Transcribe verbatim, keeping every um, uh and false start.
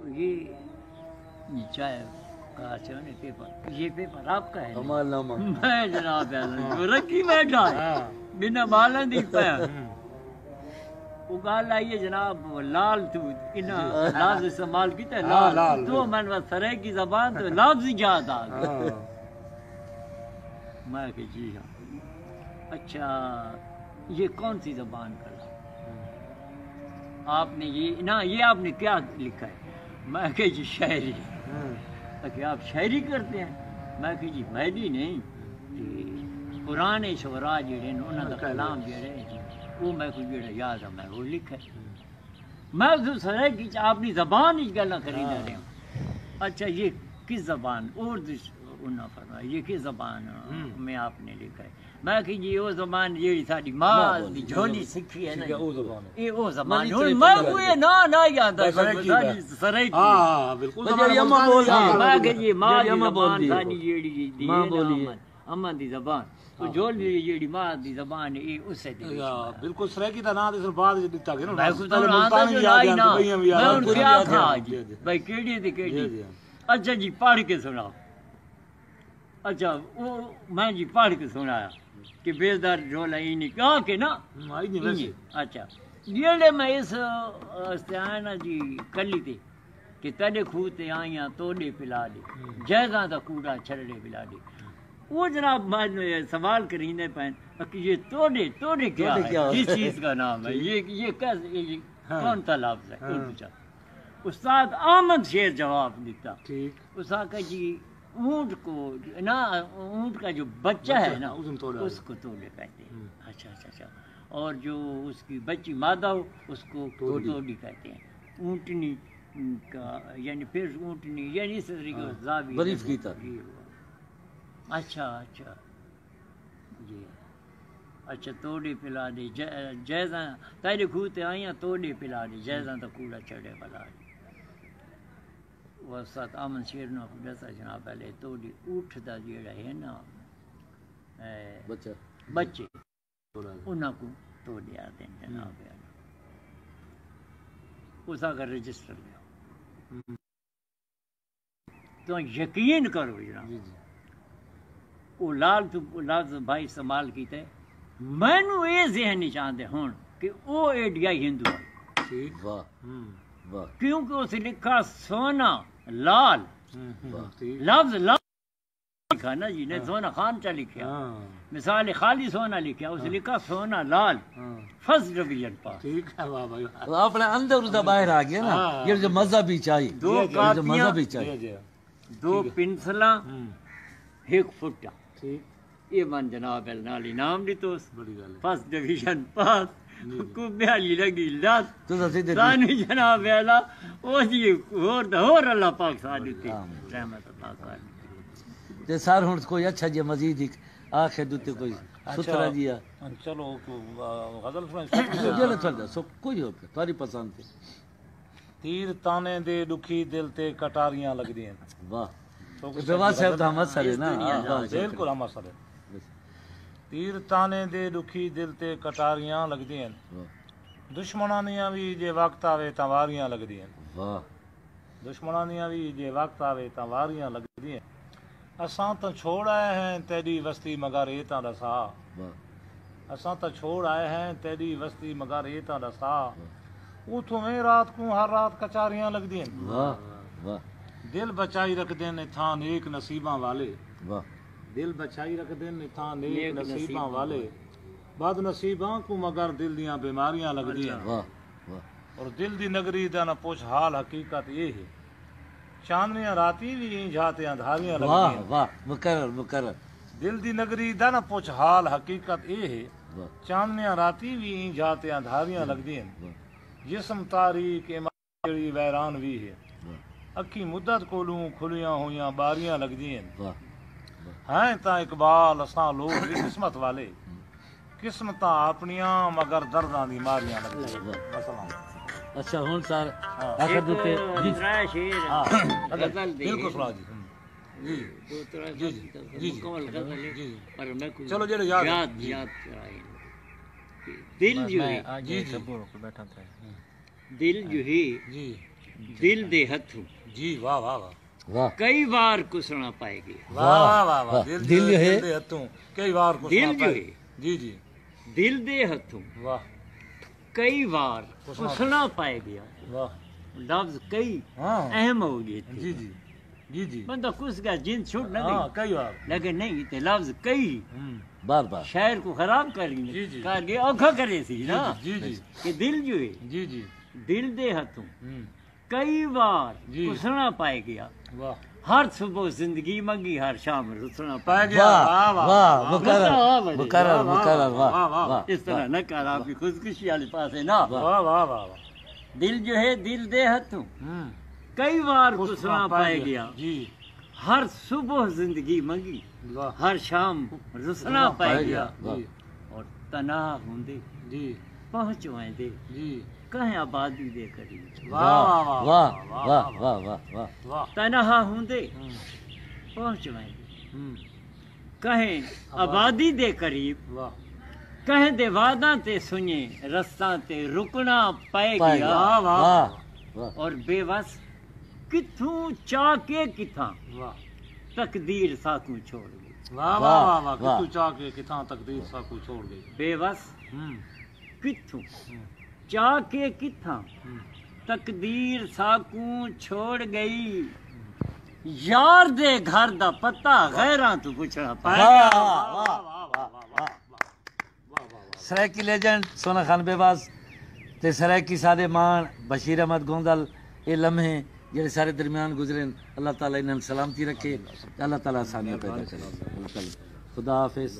یہ چاہے کہا چاہنے پیپر، یہ پیپر آپ کا ہے؟ عمل نامہ۔ میں جناب اعظم ہاں۔ جو رکھی بیٹھا ہے۔ ہاں۔ بنا مالن دی پیا۔ ہوں۔ وہ گال آئی ہے جناب، لال تو انہاں جی۔ لفظ استعمال کیتا ہے، ہاں، لال۔ لال، تو لال۔ من و سرے کی زبان تو لفظ یاد آ گیا۔ ہاں۔ میں کہ جی ہاں۔ اچھا، یہ کون سی زبان کا لفظ؟ ہوں۔ آپ نے یہ، نہ، یہ آپ نے کیا لکھا ہے؟ میں کہ جی شاعری۔ ہوں۔ کہ آپ شاعری کرتے ہیں؟ میں کہ جی میں بھی نہیں۔ تے پرانے شعراء جڑے نے، انہاں دا ہاں، کلام جڑے، وہ میں کو جڑا یاد ہے، میں وہ لکھا ہے۔ ہوں۔ میں اس سرائیکی چ اپنی زبان وچ گلاں کریندا ہاں۔ رہیا۔ اچھا، یہ کس زبان؟ اردو چ انہاں فرمایا، یہ کس زبان ہوں۔ میں آپ نے لکھا ہے؟ میں کہ جی، او زبان جیڑی ساڈی ماں ماں بولی۔ دی جھولی سکھی ہے نا، ٹھیک ہے، او زبان ہے۔ اے او زبان ہے۔ ہن میں کوئی نہ، نہ یاد آ بس سرائیکی ساڈی دا۔ سرائیکی۔ ہاں، ہاں، بالکل۔ بس زبان جیڑی اماں ملتانی بولدی ہے۔ میں کہ جی، ماں دی زبان بولدی ہے۔ ساڈی جیڑی دی ماں ہے نا بولی ہے۔ امن، امن دی زبان۔ او ہاں۔ جھولی جیڑی ماں دی زبان ہے، اے اسے دے وچ ہاں، ہے۔ بالکل، سرائیکی دا ناں تے صرف بعد وچ ݙتا ڳیا نا۔ میں کچھ پہلے ناں آندا ملتانی جو بھی آ نہیں گیا، نا۔ بھئی ہم میں ہن کیا کھا جی؟ جی، جی۔ بھئی کیڑی تے کیڑی؟ جی، جی۔ اچھا جی، پڑھ کے سناؤ۔ اچھا، او میں جی پڑھ کے سنایا کہ بیزدار جھولا اینی کہا کے نا؟ ہوں، آئی نہیں ویسے۔ اینی۔ اچھا۔ جیڑے میں اس، اس تے آیا نا جی کلی تے، کہ تیݙے کھوہ تے آئیاں توݙے پلا ݙے، ہوں۔ جائزاں دا کوڑا چھڑڑے پلا ݙے۔ او جناب میں سوال کریندے پئن کہ یہ توݙے، توݙے کیا توݙے ہے؟ کیا ہے؟ کس چیز کا نام ہے؟ ٹھیک۔ یہ، یہ کیا، یہ ہاں۔ کون سا لفظ ہے؟ ہاں۔ اردو چا۔ استاد احمد شیر جواب ݙتا۔ ٹھیک۔ اس آکھیا جی اونٹ کو نا، اونٹ کا جو بچہ بچہ، ہے نا، اس کو توڑا۔ اس کو توڑے کہتے ہیں۔ ہوں۔ اچھا، اچھا، اچھا۔ اور جو اس کی بچی مادہ ہو، اس کو توڑی۔ توڑی کہتے ہیں۔ اونٹنی کا، یعنی پھر اونٹنی، یعنی اس طریقے ہاں، زاویہ بریف ہے۔ کیتا۔ جی، ہوا۔ اچھا، اچھا۔ جی۔ اچھا، توڑی پلا دے، جے-، جیزاں، تیرے کھوہ تے آئیاں، توڑی پلا دے، جیزاں تو کوڑا چھڑے بلا دے۔ وہ ساتھ امن شیر نو کو ݙسا جناب، پہلے توڑی اٹھ دا جیڑا ہے نا، اے، بچہ۔ بچے۔ انہاں کوں توڑیا دین جناب۔ ہوں۔ اس آکھیا رجسٹر لیو۔ ہوں۔ تو یقین کرو جناب۔ جی، جی۔ او لال تو لفظ بھائی استعمال کیتے۔ مینوں اے ذہن وچ آندے ہن کہ او اے ڈی آئی ہندو ہے۔ ٹھیک۔ واہ۔ ہوں۔ واہ۔ کیونکہ اس لکھا سونا لال۔ ہوں، ہوں، واہ۔ ٹھیک۔ لفظ لال لکھا نا جی، نے ہاں۔ سونا خان چا لکھیا۔ ہاں۔ مثال خالی سونا لکھیا، اس ہاں۔ لکھا سونا لال۔ ہاں۔ فرسٹ ڈویژن پاس۔ ٹھیک ہے، واہ بھائی واہ۔ اپݨے اندر اس دا باہر آ گیا نا، ہاں۔ یہ جو مذہب وچ آئی۔ دو جی، جی۔ یہ جو کاپیاں، مذہب وچ آئی۔ جی، جی۔ دو ٹھیک ہے۔ پنسلاں، ہوں۔ ہک فٹا۔ ٹھیک۔ اے من جناب ال نال انعام ݙتوس۔ بڑی ڳالھ ہے۔ فرسٹ ڈویژن پاس۔ جی، جی۔ کوں ٻیالی لڳی لس۔ تساں سیدھے سانو جناب اعلیٰ، او جی ہور دا ہور اللہ پاک ساتھ ݙتے۔ آمین۔ رحمت اللہ تعالیٰ۔ تے سر ہݨ کوئی اچھا جیہا مزید ہک آخر دے اتے کوئی اچھا، ستھرا جیہا۔ چلو، کوئی، آ، غزل سݨائی۔ جیڑھا تہاݙا سو کوئی ہو، تہاݙی پسند تے۔ تیر تانے دے ݙکھی دل تے کٹاریاں لڳدین۔ واہ۔ تو کچھ اے بے واہ صاحب دا ہم اثر ہے نا؟ ہاں، ہاں، بالکل ہم اثر ہے۔ تیر تانے دے ݙکھی دل تے کٹاریاں لڳدین۔ واہ۔ دشمناں دیاں وی جے وقت آوے تاں واریاں لڳدین۔ واہ۔ دشمناں دیاں وی جے وقت آوے تاں واریاں لڳدین۔ اساں تاں چھوڑ آئے ہیں تیݙی وستی مگر اے تاں ݙسا۔ واہ۔ اساں تاں چھوڑ آئے ہیں تیݙی وستی مگر اے تاں ݙسا۔ واہ۔ اتھوں ویں رات کوں ہر رات کچاریاں لڳدین۔ واہ، واہ۔ دل بچائی رکھدن اتھاں نیک نصیباں والے۔ واہ۔ دل بچائی رکھدن اتھاں نیک نیک نصیباں نصیباں والے۔ والے۔ بد نصیباں کوں مگر دل دیاں بیماریاں لڳدین۔ واہ، واہ۔ اور دل دی نگری دا نہ پچھ حال حقیقت اے ہے۔ چاندنیاں راتیں وی اینجھا تے اندھاریاں واہ، لڳدین۔ واہ، مکرر، مکرر۔ دل دی نگری دا نہ پچھ حال حقیقت اے ہے۔ واہ۔ چاندنیاں راتیں وی اینجھا تے اندھاریاں واہ۔ لڳدین۔ واہ۔ جسم تاریک عمارت جیڑھی ویران وی ہے۔ واہ۔ اکھیں مدت کولوں کھلیاں ہوئیاں ٻاریاں لڳدین۔ واہ۔ واہ۔ ہیں تاں اقبال اساں لوک وی قسمت والے۔ ہوں۔ قسمتاں اپݨیاں مگر درداں دی ماریاں لڳدین۔ واہ۔ السلام۔ اچھا، ہݨ سر ہاں۔ آخر ہک دے اتے، جی۔ ترائے شعر ہاں۔ غزل دے۔ بالکل سݨا جی۔ ہوں۔ جی۔ دو ترائے جی، جی۔ سب جی، جی۔ مکمل غزل ہے، جی، جی۔ پر میں کو چلو، جیڑھے یاد، یاد، جی۔ یاد کرائے۔ دل میں، جو میں ہے۔ آ جی، جی۔ سبور کو بیٹھا تھا۔ دل جو ہے۔ جی۔ دل دے ہتھوں جی واہ واہ واہ واہ کئی وار کسنا پائے گیا۔ واہ واہ واہ واہ دل دل جو ہے دل دے دے ہتھوں کئی وار دل کسنا جو پائے ہے جی جی دل دے ہتھوں واہ کئی وار کسنا پائے گیا۔ واہ لفظ کئی ہاں اہم ہو گئے تھے۔ جی جی جی جی بندہ کس گیا جن چھوڑ نہ ہاں دے کئی وار لیکن نہیں تے لفظ کئی ہوں بار بار شاعر کو خراب کر گئی جی، جی۔ کر گئے اوکھا کرے سی نا جی جی کہ دل جو ہے جی جی دل دے ہتھوں ہوں کئی وار جی۔ کسنا پائے گیا۔ واہ ہر صبح زندگی منگی ہر شام رسنا پائے پائے گیا واہ واہ واہ واہ مکرر واہ، مکرر واہ، مکرر واہ، واہ واہ۔ واہ اس طرح نہ کر آپ کی خودکشی والے پاسے نہ واہ واہ واہ واہ دل جو ہے دل دے ہتھوں ہوں کئی وار کسنا پائے گیا۔ جی ہر صبح زندگی منگی واہ ہر شام رسنا پائے گیا۔ جی اور تنہا ہوندے جی پہنچ ویندے جی کہیں آبادی دے قریب۔ واہ واہ واہ واہ واہ واہ واہ واہ واہ تنہا ہوندے ہوں پہنچ ویندے ہوں کہیں آبادی دے قریب۔ واہ کہیں دے وعداں تے سنڄے رستاں تے رکنا پئے پائے گیا۔ واہ، واہ، واہ واہ۔ واہ اور بے وس کتھوں چا کے کتھاں واہ تقدیر ساکوں چھوڑ گئی۔ واہ واہ واہ واہ کتھوں چا کے کتھاں تقدیر ساکوں چھوڑ گئی۔ بے وس ہوں کتھوں ہوں، چا کے کتھاں ہوں۔ تقدیر ساکوں چھوڑ گئی۔ یار دے گھر دا پتہ غیراں توں پچھݨا پئے۔ واہ واہ واہ واہ واہ سرائیکی لیجنڈ سونا خان بیواز تے سرائیکی ساڈے ماݨ بشیر احمد گوندل، اے لمحے جڑے سارے درمیان گزرن، اللہ تعالی انہاں نوں سلامتی رکھے تے اللہ تعالی آسانیاں پیدا کرے۔ اللہ تعالی۔ خدا حافظ۔